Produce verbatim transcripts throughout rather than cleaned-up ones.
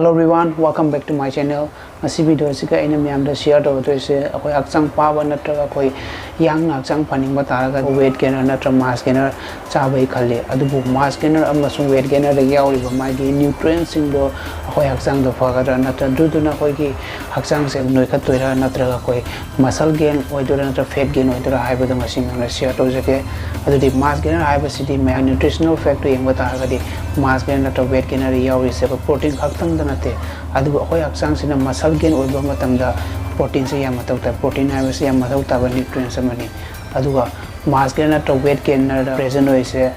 Hello everyone, welcome back to my channel. ꯉꯁꯤ video ꯑꯁꯤꯒ ꯑꯩꯅ ꯃꯌꯥꯝꯗ share ꯇꯧꯔꯗꯣꯏꯁꯦ, ꯑꯩꯈꯣꯏ ꯍꯛꯆꯥꯡ ꯄꯥꯕ ꯅꯠꯇ꯭ꯔꯒ ꯑꯩꯈꯣꯏ ꯌꯥꯡꯅ ꯍꯛꯆꯥꯡ ꯐꯅꯤꯡꯕ ꯇꯥꯔꯒꯗꯤ weight gainer ꯅꯠꯇ꯭ꯔꯒ mass gainer ꯆꯥꯕꯩ ꯈꯜꯂꯤ꯫ ꯑꯗꯨꯕꯨ mass gainer ꯑꯃꯁꯨꯡ weight gainerꯗ ꯌꯥꯎꯔꯤꯕ ꯃꯥꯒꯤ nutrientꯁꯤꯡꯗꯣ ꯑꯩꯈꯣꯏ ꯍꯛꯆꯥꯡꯗ ꯐꯒꯗ꯭ꯔꯥ, ꯅꯠꯇ꯭ꯔꯒ ꯑꯗꯨꯗꯨꯅ ꯑꯩꯈꯣꯏꯒꯤ ꯍꯛꯆꯥꯡꯁꯦ ꯅꯣꯏꯈꯠꯇꯣꯏꯔꯥ, ꯅꯠꯇ꯭ꯔꯒ ꯑꯩꯈꯣꯏ muscle gain ꯑꯣꯏꯗꯣꯏꯔꯥ ꯅꯠꯇ꯭ꯔꯒ fat gain ꯑꯣꯏꯗꯣꯏꯔꯥ ꯍꯥꯏꯕꯗꯣ ꯉꯁꯤ ꯃꯌꯥꯝꯅ share ꯇꯧꯖꯒꯦ꯫ ꯑꯗꯨꯗꯤ mass gainer ꯍꯥꯏꯕꯁꯤꯗꯤ ꯃꯌꯥꯝ nutritional factꯇꯨ ꯌꯦꯡꯕ ꯇꯥꯔꯒꯗꯤ mass gainer ꯅꯠꯇ꯭ꯔꯒ weight gainerꯗ ꯌꯥꯎꯔꯤꯁꯦ ꯑꯩꯈꯣꯏ protein ꯈꯛꯇꯪꯗ ꯅꯠꯇꯦ, ꯑꯗꯨꯕꯨ ꯑꯩꯈꯣꯏ ꯍꯛꯆꯥꯡꯁꯤꯅ muscle gain ꯑꯣꯏꯕ ꯃꯇꯝꯗ proteinꯁꯦ ꯌꯥꯝ ꯃꯊꯧ ꯇꯥꯏ꯫ Protein ꯍꯥꯏꯕꯁꯤ ꯌꯥꯝ ꯃꯊꯧ ꯇꯥꯕ nutrients ꯑꯃꯅꯤ꯫ ꯑꯗꯨꯒ mass gainer ꯅꯠꯇ꯭ꯔꯒ weight gainerꯗ present ꯑꯣꯏꯔꯤꯁꯦ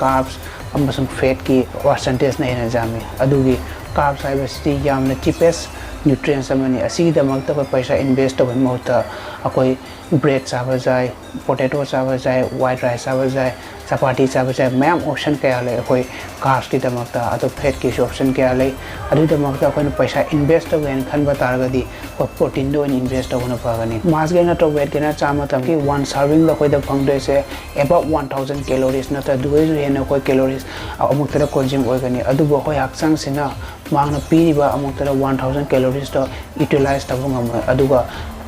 carbs ꯑꯃꯁꯨꯡ fatꯀꯤ percentageꯅ ꯍꯦꯟꯅ ꯌꯥꯝꯃꯤ꯫ ꯑꯗꯨꯒꯤ carbs ꯍꯥꯏꯕꯁꯤꯗꯤ ꯌꯥꯝꯅ cheapest nutrients ꯑꯃꯅꯤ꯫ ꯑꯁꯤꯒꯤꯗꯃꯛꯇ ꯑꯩꯈꯣꯏ ꯄꯩꯁꯥ invest ꯇꯧꯕꯒꯤ ꯃꯍꯨꯠꯇ ꯑꯩꯈꯣꯏ bread ꯆꯥꯕ ꯌꯥꯏ, potato ꯆꯥꯕ ꯌꯥꯏ, white rice ꯆꯥꯕ ꯌꯥꯏ, ꯆꯄꯥꯇꯤ ꯆꯥꯕ ꯌꯥꯏ, ꯃꯌꯥꯝ option ꯀꯌꯥ ꯂꯩ ꯑꯩꯈꯣꯏ carbsꯀꯤꯗꯃꯛꯇ꯫ ꯑꯗꯣ fatꯀꯤꯁꯨ option ꯀꯌꯥ ꯂꯩ꯫ ꯑꯗꯨꯒꯤꯗꯃꯛꯇ ꯑꯩꯈꯣꯏꯅ ꯄꯩꯁꯥ invest ꯇꯧꯒꯦꯅ ꯈꯟꯕ ꯇꯥꯔꯒꯗꯤ ꯑꯩꯈꯣꯏ proteinꯗ ꯑꯣꯏꯅ invest ꯇꯧꯕꯅ ꯐꯒꯅꯤ꯫ Mass gainer ꯅꯠꯇ꯭ꯔꯒ weight gainer ꯆꯥꯕ ꯃꯇꯝꯒꯤ one servingꯗ ꯑꯩꯈꯣꯏꯗ ꯐꯪꯗꯣꯏꯁꯦ above one thousand calories ꯅꯠꯇ꯭ꯔꯒ ꯑꯗꯨꯗꯩꯁꯨ ꯍꯦꯟꯅ ꯑꯩꯈꯣꯏ calories ꯑꯃꯨꯛꯇꯗ consume ꯑꯣꯏꯒꯅꯤ꯫ ꯑꯗꯨꯕꯨ ꯑꯩꯈꯣꯏ ꯍꯛꯆꯥꯡꯁꯤꯅ ꯃꯍꯥꯛꯅ ꯄꯤꯔꯤꯕ ꯑꯃꯨꯛꯇꯗ one thousand caloriesꯇꯣ utilize ꯇꯧꯕ ꯉꯝꯃꯣꯏ꯫ ꯑꯗꯨꯒ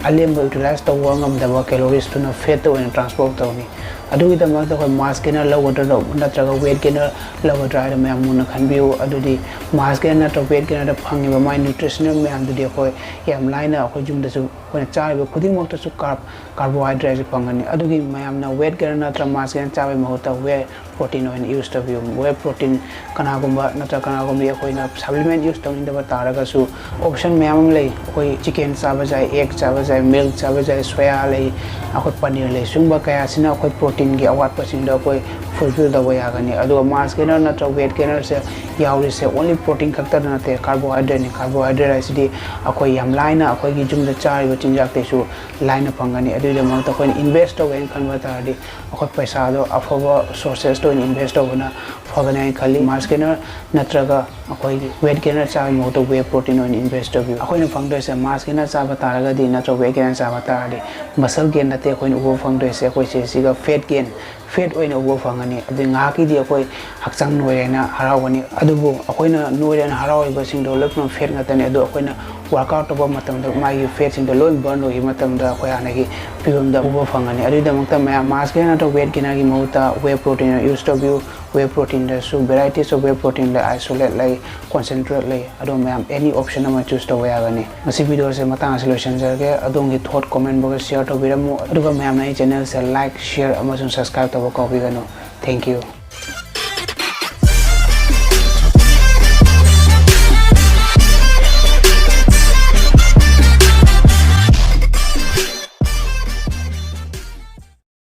ꯑꯂꯦꯝꯕ utilize ꯇꯧꯕ ꯉꯝꯗꯕ caloriesꯇꯨꯅ fatꯇ ꯑꯣꯏꯅ transform ꯇꯧꯅꯤ꯫ ꯑꯗꯨꯒꯤꯗꯃꯛꯇ ꯑꯩꯈꯣꯏ mass gainer ꯂꯧꯒꯗ꯭ꯔꯥ ꯅꯠꯇ꯭ꯔꯒ weight gainer ꯂꯧꯒꯗ꯭ꯔꯥ ꯍꯥꯏꯗꯣ ꯃꯌꯥꯝ ꯃꯨꯟꯅ ꯈꯟꯕꯤꯌꯨ꯫ ꯑꯗꯨꯗꯤ mass gainer ꯅꯠꯇ꯭ꯔꯒ weight gainerꯗ ꯐꯪꯉꯤꯕ ꯃꯥꯏ nutritional ꯃꯌꯥꯝꯗꯨꯗꯤ ꯑꯩꯈꯣꯏ ꯌꯥꯝ ꯂꯥꯏꯅ ꯑꯩꯈꯣꯏ ꯌꯨꯝꯗꯁꯨ ꯑꯩꯈꯣꯏꯅ ꯆꯥꯔꯤꯕ ꯈꯨꯗꯤꯡꯃꯛꯇꯁꯨ carb, carbohydrateꯁꯦ ꯐꯪꯒꯅꯤ꯫ ꯑꯗꯨꯒꯤ ꯃꯌꯥꯝꯅ weight gainer ꯅꯠꯇ꯭ꯔꯒ mass gainer ꯆꯥꯕꯒꯤ ꯃꯍꯨꯠꯇ whey protein ꯑꯣꯏꯅ use ꯇꯧꯕꯤꯌꯨ꯫ Whey protein ꯀꯅꯥꯒꯨꯝꯕ ꯅꯠꯇ꯭ꯔꯒ ꯀꯅꯥꯒꯨꯝꯕ ꯑꯩꯈꯣꯏꯅ supplement use ꯇꯧꯅꯤꯡꯗꯕ ꯇꯥꯔꯒꯁꯨ option ꯃꯌꯥꯝ ꯑꯃ ꯂꯩ꯫ ꯑꯩꯈꯣꯏ chicken ꯆꯥꯕ ꯌꯥꯏ, egg ꯆꯥꯕ ꯌꯥꯏ, milk ꯆꯥꯕ ꯌꯥꯏ, soya ꯂꯩ, ꯑꯩꯈꯣꯏ paneer ꯂꯩ꯫ ꯁꯤꯒꯨꯝꯕ ꯀꯌꯥꯁꯤꯅ ꯑꯩꯈꯣꯏ proteinꯒꯤ ꯑꯋꯥꯠꯄꯁꯤꯡꯗꯣ ꯑꯩꯈꯣꯏ fulfill ꯇꯧꯕ ꯌꯥꯒꯅꯤ꯫ ꯑꯗꯨꯒ mass gainer ꯅꯠꯇ꯭ꯔꯒ weight gainerꯁꯦ ꯌꯥꯎꯔꯤꯁꯦ only protein ꯈꯛꯇꯗ ꯅꯠꯇꯦ, carbohydrateꯅꯤ꯫ Carbohydrate ꯍꯥꯏꯁꯤꯗꯤ ꯑꯩꯈꯣꯏ ꯌꯥꯝ ꯂꯥꯏꯅ ꯑꯩꯈꯣꯏꯒꯤ ꯌꯨꯝꯗ ꯆꯥꯔꯤꯕ ꯆꯤꯟꯖꯥꯛꯇꯩꯁꯨ ꯂꯥꯏꯅ ꯐꯪꯒꯅꯤ꯫ ꯑꯗꯨꯒꯤꯗꯃꯛꯇ ꯑꯩꯈꯣꯏꯅ invest ꯇꯧꯒꯦꯅ ꯈꯟꯕ ꯇꯥꯔꯗꯤ ꯑꯩꯈꯣꯏ ꯄꯩꯁꯥꯗꯣ ꯑꯐꯕ sourcesꯇ ꯑꯣꯏꯅ invest ꯇꯧꯕꯅ ꯐꯒꯅꯤ ꯍꯥꯏꯅ ꯈꯜꯂꯤ꯫ Mass gainer ꯅꯠꯇ꯭ꯔꯒ ꯑꯩꯈꯣꯏꯒꯤ weight gainer ꯆꯥꯕꯒꯤ ꯃꯍꯨꯠꯇ whey protein ꯑꯣꯏꯅ invest ꯇꯧꯕꯤꯌꯨ꯫ ꯑꯩꯈꯣꯏꯅ ꯐꯪꯗꯣꯏꯁꯦ mass gainer ꯆꯥꯕ ꯇꯥꯔꯒꯗꯤ ꯅꯠꯇ꯭ꯔꯒ weight gainer ꯆꯥꯕ ꯇꯥꯔꯒꯗꯤ muscle gain ꯅꯠꯇꯦ ꯑꯩꯈꯣꯏꯅ ꯎꯕ ꯐꯪꯗꯣꯏꯁꯦ, ꯑꯩꯈꯣꯏ ꯆꯦꯁꯤꯒ fat gain, fat ꯑꯣꯏꯅ ꯎꯕ ꯐꯪꯒꯅꯤ꯫ ꯑꯗꯨ ꯉꯥꯏꯍꯥꯛꯀꯤꯗꯤ ꯑꯩꯈꯣꯏ ꯍꯛꯆꯥꯡ ꯅꯣꯏꯔꯦꯅ ꯍꯔꯥꯎꯒꯅꯤ, ꯑꯗꯨꯕꯨ ꯑꯩꯈꯣꯏꯅ ꯅꯣꯏꯔꯦꯅ ꯍꯔꯥꯎꯔꯤꯕꯁꯤꯡꯗꯣ ꯂꯣꯏ ꯄꯨꯝꯅꯃꯛ fat ꯉꯥꯛꯇꯅꯤ꯫ ꯑꯗꯣ ꯑꯩꯈꯣꯏꯅ workout ꯇꯧꯕ ꯃꯇꯝꯗ ꯃꯥꯒꯤ fatꯁꯤꯡꯗꯣ ꯂꯣꯏ burn ꯑꯣꯏꯈꯤꯕ ꯃꯇꯝꯗ ꯑꯩꯈꯣꯏ ꯍꯥꯟꯅꯒꯤ ꯐꯤꯕꯝꯗ ꯎꯕ ꯐꯪꯒꯅꯤ꯫ ꯑꯗꯨꯒꯤꯗꯃꯛꯇ ꯃꯌꯥꯝ mass gainer ꯅꯠꯇ꯭ꯔꯒ weight gainerꯒꯤ ꯃꯍꯨꯠꯇ whey protein use ꯇꯧꯕꯤꯌꯨ꯫ Whey proteinꯗꯁꯨ varieties of whey protein ꯂꯩ, isolate ꯂꯩ, concentrate ꯂꯩ꯫ ꯑꯗꯣ ꯃꯌꯥꯝ any option ꯑꯃ choose ꯇꯧꯕ ꯌꯥꯒꯅꯤ꯫ ꯉꯁꯤ videoꯁꯦ ꯃꯇꯥꯡ ꯑꯁꯤ ꯂꯣꯏꯁꯤꯟꯖꯔꯒꯦ꯫ ꯑꯗꯣꯝꯒꯤ thought comment boxꯇ share ꯇꯧꯕꯤꯔꯝꯃꯨ, ꯑꯗꯨꯒ ꯃꯌꯥꯝꯅ ꯑꯩ channelꯁꯦ like, share ꯑꯃꯁꯨꯡ subscribe ꯇꯧꯕ ꯀꯥꯎꯕꯤꯒꯅꯨ꯫ Thank you꯫